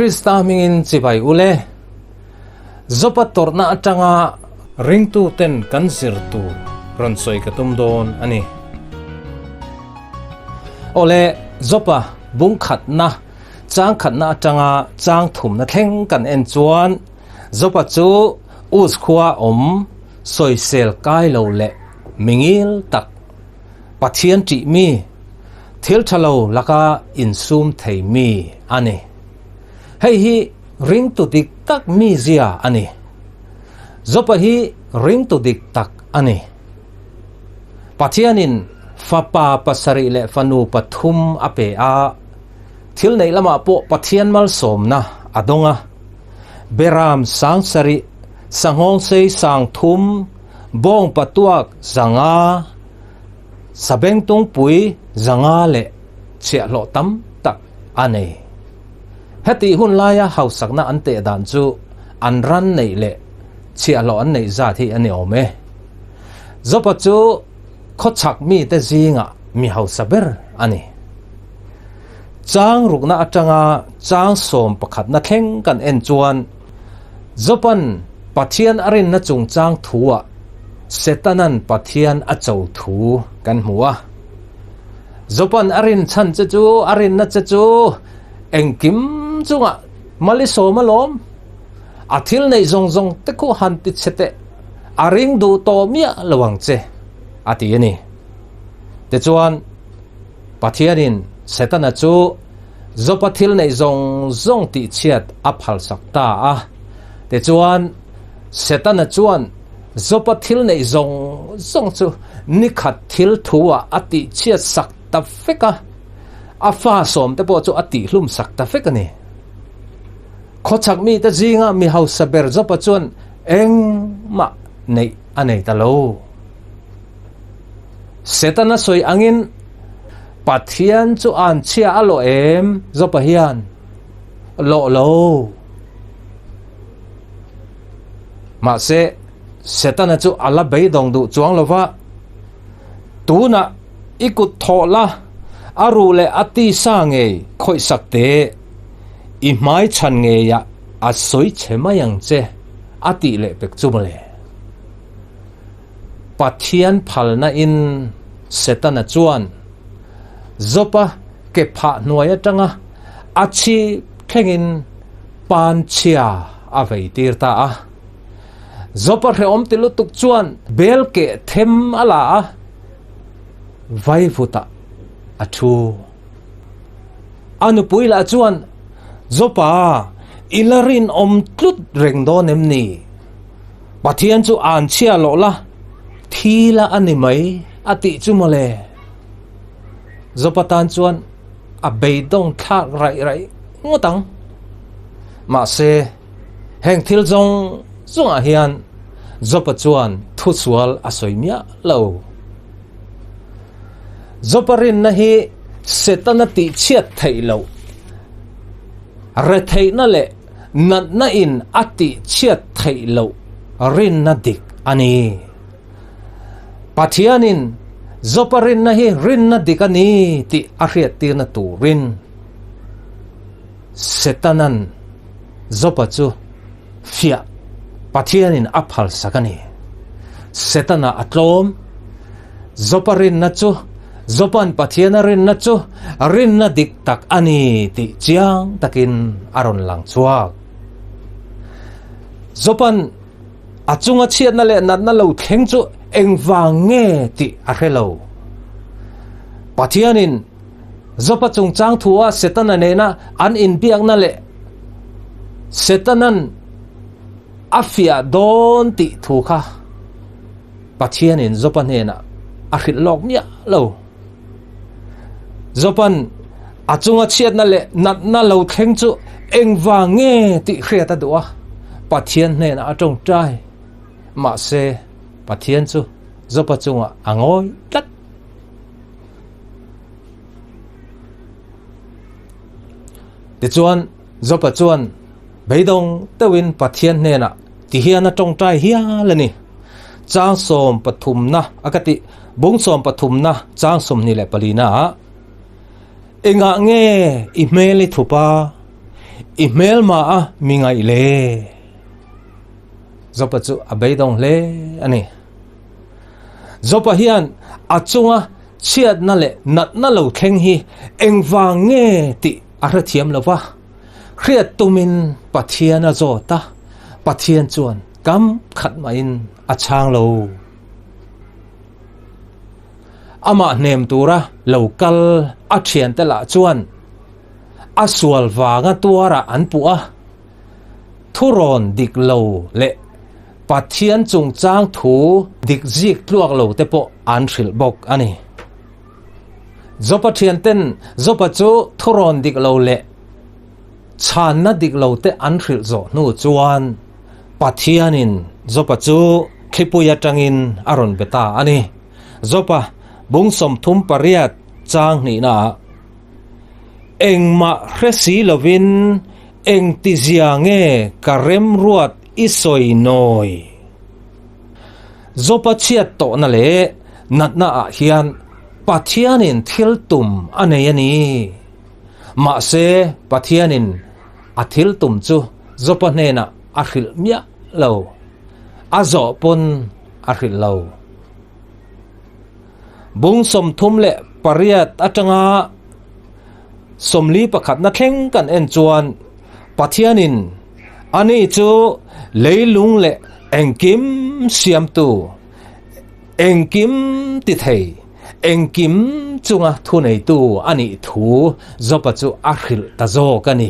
Krista hmingin chibai ule. Zopa tawrhna atanga ringtuten kan zir tur rawn sawi ka tum dawn a ni. Awle, Zopa bung khatna, chang khatna atanga chang thumna thleng kan en chuan Zopa chu Uz khua awm sawisel kai lo leh mingil tak, Pathian ṭih mi, thil ṭha lo laka insum thei mi a ni. Hei hi ringtu dik tak mizia a ni. Jopa hi ringtu dik tak a ni. Pathianin fapa pasarih leh fanu pathum a pe a, thil neih lamah pawh Pathian malsawmna a dawng a. Beram sang sarih, sanghawngsei sang thum, bawng patuak zanga, sabengtungpui zanga leh chhiahhlawh tam tak a nei. Hetih hun laia hausakna an teh dan chu an ran neih leh chhiahhlawh an neih zat hi a ni awm e. Jopa chu khawchhak mite zingah mi hausa ber a ni. Chang rukna atanga chang sawm pakhatna thleng kan en chuan Jopa'n Pathian a rinna chungchang thuah Setana'n Pathian a cho thu kan hmu a. Jopa'n a rin chhan che chu, a rinna che chu engkim chungah mal i sawm alawm. A thil neih zawng zawng te khu han ti che teh, a ring duh tawh miah lo ang che, a ti a ni. Tichuan, Pathianin Setana chu Jopa thil neih zawng zawng tihchhiat a phalsak ta a. Tichuan, Setana chuan Jopa thil neih zawng zawng chu nikhat thil thu-ah a tihchhiat sak ta vek a, a fa sawmte pawh chu a tihhlum sak ta vek a ni. Khawchhak mite zinga mi hausa ber Jopa chuan engmah neih a nei ta lo. Setana sawi angin Pathian chu an chhia a lawh em? Jopa hian lawh lo. Mahse, Setana chu a la beidawng duh chuang lo va, Tunah i kut thawh la, a ruh leh a tisa ngei khawihsak teh, i hmai chhan ngeiah a sawi chhe mai ang che, a tih leh pek chu mawle. Pathian phalna in Setana chuan Jopa ke phah hnuai atanga a chhip thlengin pan chhia a vei tir ta a. Jopa hrehawm ti lutuk chuan bel keh them a la a, vaivutah a thu. A nupui lah chuan, Jopa, i la rinawm tlut reng dawn em ni? Pathian chu an chhia loh la, thi la a ni mai, a tih chu mawle. Jopa tan chuan a beidawng thlak raih raih ngawt ang. Mahse, heng thil zawng zawngah hian Jopa chuan thusual a sawi miah lo. Jopa rinna hi Setana tihchhiat theih loh, retheihna leh Natna in a tih chhiat theih loh rinna dik a ni. Pathianin Jopa rinna hi rinna dik a ni tih a hriattirna turin Setanan Jopa chu fiah Pathianin a phalsak a ni. Setana a tlawm. Jopa rinna chu Jopa'n Pathiana rinna chu rinna dik tak a ni tih chiang takin a rawn lang chhuak. Jopa'n a chunga chhiatna leh natna lo thleng chu engvang nge tih a hre lo. Pathianin Jopa chungchang thua Setana nena an inbiakna leh Setana'n a fiah dawn tih thu kha Pathianin Jopa hnenah a hrilh lawk miah lo. Jopa'n a chunga chhiatna leh natna lo thleng chu engvang nge tih hriat a duh a, Pathian hnenah a tawngtai. Mahse, Pathian chu Jopa chungah a ngawi tlat. Tichuan, Jopa chuan beidawng deuhin Pathian hnenah ti hian a tawngtai hial a ni. Chang sawm pathumna a ka tih bung sawm pathumna chang 24 ah, Engah nge i hmel i thup a? i hmelma a mi ngaih le? Jopa chu a beidawng hle a ni. Jopa hian a chunga chhiatna leh natna lo thleng hi engvang nge tih a hrethiam lo va. Hriat tumin Pathian a zawt a, Pathian chuan kam khat mahin a chhang lo. Amah hnem tura lo kal a thiante lah chuan a sual vanga tuarah an puh a, thurawn dik lo leh Pathian chungchang thu dik zik tluak lo te pawh an hrilh bawk a ni. Jopa thianten Jopa chu thurawn dik lo leh chhanna dik lo te an hrilh zawh hnu chuan Pathianin Jopa chu thlipui atangin a rawn be ta a ni. Jopa bung 38 chang hnihnaah, Engmah hre si lovin engtizia nge ka remruat i sawi nawi? Jopa chhiat tawhna leh natna ah hian Pathianin thil tum a nei a ni. Mahse Pathianin a thil tum chu Jopa hnenah a hrilh miah lo. A zawh pawn a hrilh lo. Bung 38 atanga 41 na thleng kan en chuan Pathianin ani chu leilung leh engkim siamtu, engkim ti thei, engkim chunga thuneitu a nih thu Jopa chu a hrilh ta zawk a ni.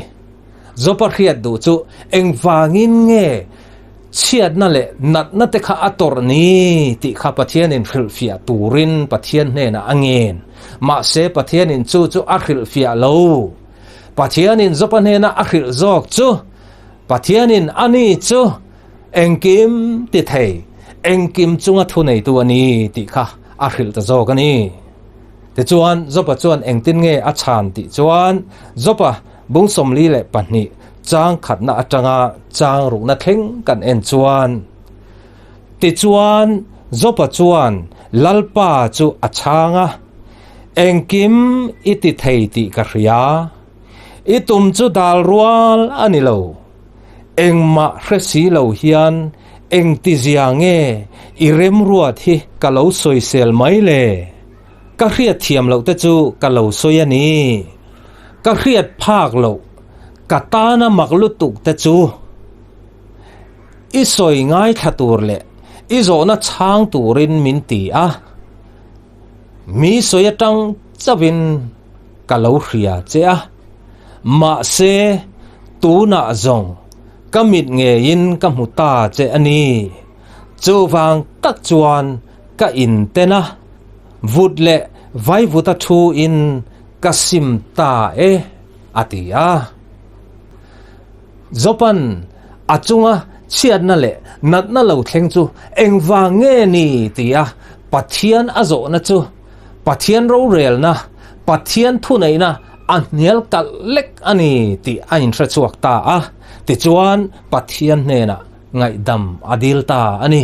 Jopa hriat duh chu engvangin nge Chhiatna leh natna te kha a tawrh ni tih kha Pathianin hrilhfiah turin Pathian hnenah a ngen. Mahse Pathianin chu chu a hrilhfiah lo. Pathianin Jopa hnena a hrilh zawk chu Pathianin a ni chu engkim ti thei, engkim chunga thuneitu a ni tih kha a hrilh ta zawk a ni. Tichuan Jopa chuan engtin nge a chhan tih chuan Jopa Bung 42 chang khatna atanga chang rukna thleng kan en chuan, Tichuan Jopa chuan Lalpa chu a chhang a, Engkim i ti thei tih ka hria, i tum chu dal rual a ni lo, engmah hre si lo hian engtizia nge i remruat hi ka lo sawisel mai le? Ka hriat thiam loh te chu ka lo sawi a ni. Ka hriat phak loh, ka tana mak lutuk te chu i sawi ngaithla tur leh i zawhna chhang turin min ti a, mi sawi atang chauhin ka lo hria che a, mahse tunah zawng ka mit ngeiin ka hmu ta che a ni. Chuvang tak chuan ka inten a, vut leh vaivuta thu in ka sim ta e, a ti a. Jopan a chunga chhiatna leh natna lo thleng chu engvang nge ni tia Pathian a zawhna chu Pathian rorelna, Pathian thuneihna a hnial kalh lek a ni tih a inhre chhuak ta a. Tichuan Pathian hnenah ngaihdam a dil ta a ni.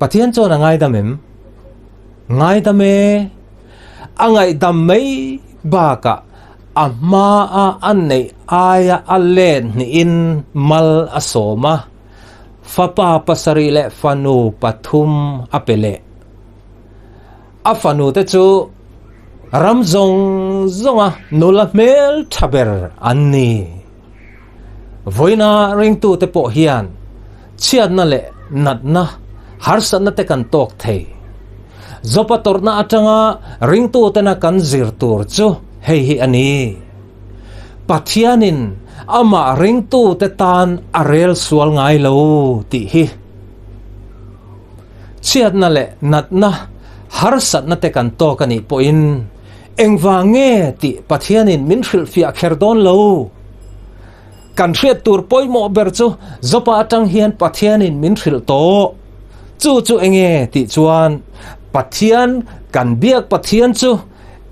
Pathian chuan a ngaidam em? Ngaidam e! A ngaihdam mai bakah a hmaa a neih aia a let hnihin mal a sawm a, fapa pasarih leh fanu pathum a pe leh. A fanute chu ram zawng zawnga nula hmel tha ber an ni. Vawiina ringtute pawh hian chhiatna leh natna, harsatna te kan tawk thei. Jopa tawrhna atanga ringtutena kan zir tur chu hei hi a ni. Pathianin amah ringtute tan a rel sual ngai lo tih hi. Chhiatna leh natna, harsatna te kan tawk a nih pawhin engvang nge tih Pathianin min hrilhfiah kher dawn lo. Kan hriat tur pawimawh ber chu Jopa atang hian Pathianin min hrilh tawh. Chu chu enge tih chuan Pathian kan biak Pathian chu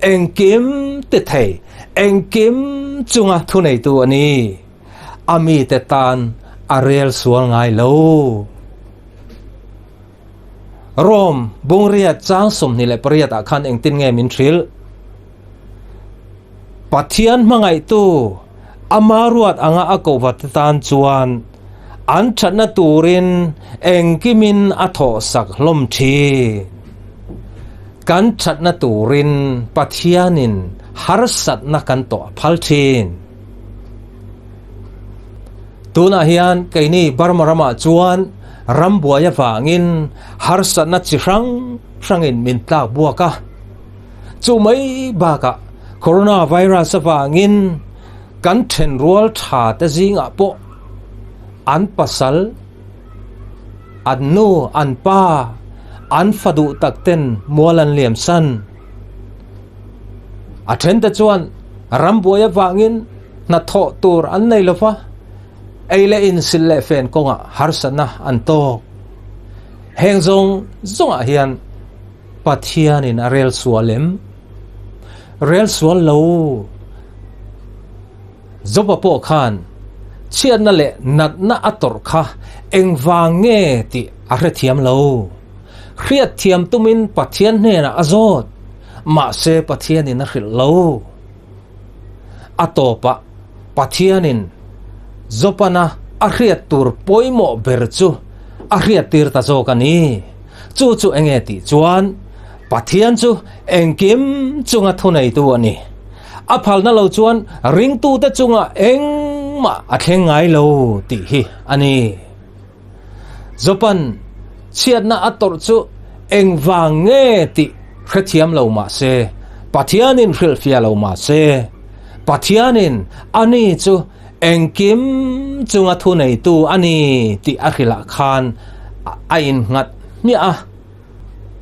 engkim ti thei, engkim chunga thuneitu a ni. A mite tan a rel sual ngai lo. Rom bungriat chang 28 ah khan engtin nge min hrilh? Pathian hmangaihtu, Ama ruat anga a kohva te tan chuan an thatna turin engkimin a thawhsak hlawm thin. Kan thatna turin Pathianin harsatna kan tawh a phal thin. Tunah hian keini Burma ramah chuan rambuai avangin harsatna chi hrang hrangin min tlak buak a. Chu mai bakah Coronavirus avangin kan thenrual tha te zingah pawh an pasal, an nu, an pa, an fa duh tak ten mual an liam san. A then te chuan rambuai avangin hnathawh tur an nei lo va, ei leh insil leh fen kawngah harsatna an tawk. Heng zawng zawngah hian Pathianin a rel sual em? Rel sual lo. Joba pawh khan chhiatna leh natna a tawrh kha engvang nge tih a hrethiam lo. Hriatthiam tumin Pathian hnenah a zawt, mahse Pathianin a hrilh lo. A tawpah Pathianin Jopana a hriat tur pawimawh ber chu a hriattir ta zawk a ni. Chu chu enge tih chuan Pathian chu engkim chunga thuneitu a ni. A phalna lo chuan ringtute chunga engmah a thleng ngai lo tih hi a ni. Jopan chhiatna a tawrh chu engvang nge tih hrethiam lo mah se, Pathianin hrilhfiah lo mah se, Pathianin ani chu engkim chunga thuneitu a ni tih a hrilhah khan a innghat hmiah a.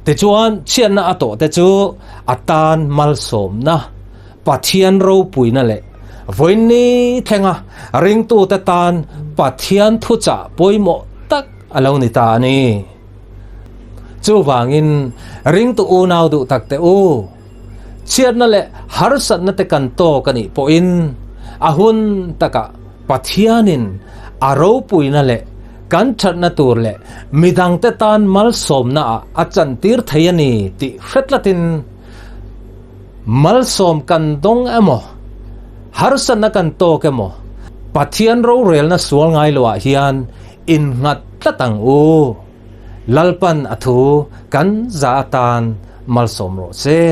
Tichuan, chhiatna a tawhte chu a tan malsawmna, Pathian ropuina leh vawiinni thlenga ringtute tan Pathian thuchah pawimawh tak a lo ni ta a ni. Chuvangin, ringtu unau duh takte u, chhiatna leh harsatna te kan tawk a nih pawhin a hun takah Pathianin a ropuina leh kan thatna tur leh midangte tan malsawmna ah a chantir thei a ni tih hre tlatin malsawm kan dawng emaw, harsatna kan tawk emaw, Pathian rorelna sual ngai lo ah hian innghat tlat ang u. Lalpan a thu kan za atan malsawm rawh se.